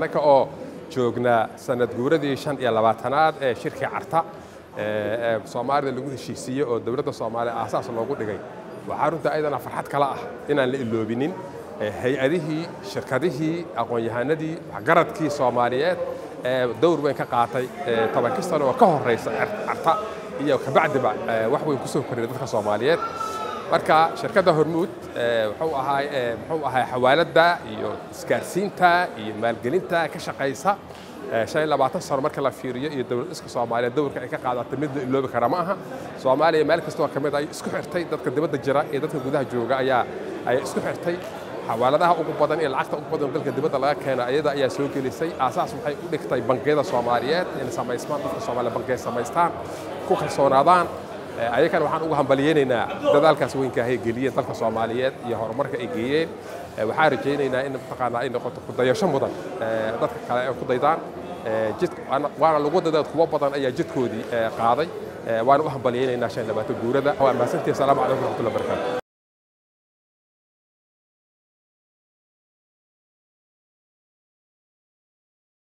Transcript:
Annaka oo joognaa sanad guuradii 25aad ee shirkii Carta ee Soomaalida lagu heshiisiiyey oo dowladda Soomaaliya aasaas loogu dhigay, waxaa runta ayadana farxad kala ah inaan la iloobinin hay-adihii, shirkadihii, aqoon-yahanadii, waxgaradkii Soomaaliyeed ee dowr weyn ka qaatay 10kii sano oo ka horeysa Carta iyo kabacdiba wax weyn kusoo kordhiyay dadka Soomaaliyeed. Marka shirkadda Hormuud wuxuu ahaa muxuu ahaa xawaaladda iyo isgaarsiinta iyo maalgelinta ka shaqaysa 25 sano marka la fiiriyo iyo dowlad iska Soomaaliya dowrka ay ka qaadatay mid la iloobi kara ma aha. Soomaaliya meel kasta oo ka mid ay isku xirtay, dadka dibadda jira iyo dadka gudaha jooga ayaa ay isku xirtay. Xawaaladaha ugu badan iyo lacagta ugu badan dalka dibadda laga keena ayada ayaa soo gelisay. Aasaas waxay u dhigtay bangiyada Soomaaliyeed inay samaysmaan, dadka Soomaaliya bangiya samaystaan, ku kalsoonaadaan. Ayakana waxaan ugu hambaliyeynaynaa dadaalkaas weynka ay geliyeen dalka Soomaaliyeed iyo horumarka ay geeyeen. Waxaan rajaynaynaa in mataqaanaa ay noqoto ku dayasho mudan dadka kale ay ku daydaan jid, waana lagu dadaad kuwo badan ayaa jidkoodii qaaday. Waana u hambaliyeynaynaa 25 guurada. Waa mahadsantihi. Asalaamu calaykum waraxmatullahi wabarakaatu.